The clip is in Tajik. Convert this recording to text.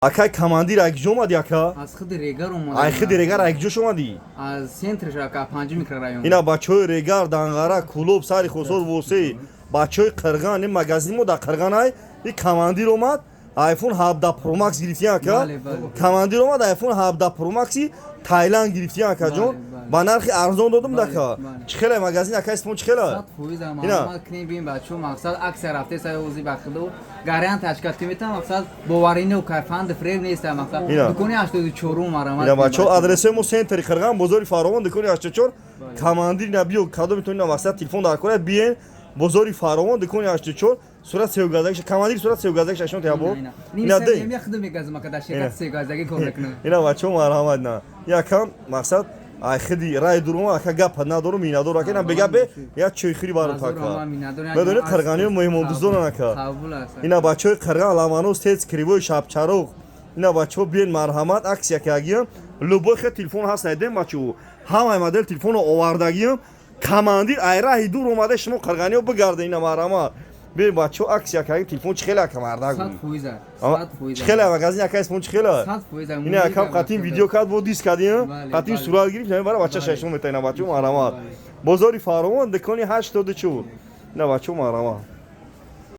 Акай командир, ай куҷо омадӣ, ака? Аз худи Регар омадам. Ай худи Регар, ай куҷош омадӣ? Аз центрш, ака, панҷ микрорайон. Ина бачаҳои Регар, Данғара, Кулоб, сари Хосор, Восе, бачаҳои Қирған, ин магазини мо дар Қирған ай. И командир омад, iPhone 17 Pro Max гирифтӣ, ака? Бале. Командир омад, iPhone 17 Pro Max Тайланд гирифтӣ, акаҷон. Бале. Ба нархи арзон додум. Бале, дака. бале. Чӣ хеле магазин, ака, исмон чӣ хеле? 100% Ина. Маълумот кунем, бин, бачаҳо, мақсад, аксия рафте сай ози ба худу гарант ачкат метам, мақсад, боварину кайфанд, фреб нест, мақсад. Ина. Дукони 84 марамат. Ина, бачаҳо, адресаи мо центри Қирған, бозори Фаровон, дукони 84. Командир на биё, кадом ина мақсад телефон дар кора, биен бозори Фаровон, дукони 84, сурат севгазагиш. Командир, сурат севгазагиш ашон тябо. Ина де. Ина худу мегазам, ака, дар Ина. ширкат сегаздаги кор мекунам. Ина, бачаҳо, марҳамат. На якам мақсад, ай хиди рай дурума, ака, гапа надорум, минадор, ака, ина бегапе як чойхӯри барот, ака. Медонӣ, қирғаниё меҳмондӯздоран, ака. Қабул аст. Ина, бачаҳои Қирған, Ламанос, Тец, Кривой, Шабчароғ, ина, бачаҳо, биен, марҳамат. Аксия кагиям, любой хел телефон ҳаст, найдем, бачаҳо, ҳамаи модел телефонро овардагиям. Командир ай раҳи дур омада, шумо қирғаниё бигарда. Ина, марҳамат, биен, бачаҳо, аксия кагиям. Телефон чӣ хеле, ака, мардак? 100%, 100%. Чӣ хеле магазин, ака, исмон чӣ хеле? 100%. Ина, акам, қатим видео кард, бо диск кардим, Бале, қатим бале. сурат гирифт, бара бача Бале. шашум мета. Ина, бачаҳо, марҳамат, Бале. бозори Фаровон, дукони 84. Ина, бачаҳо, марҳамат.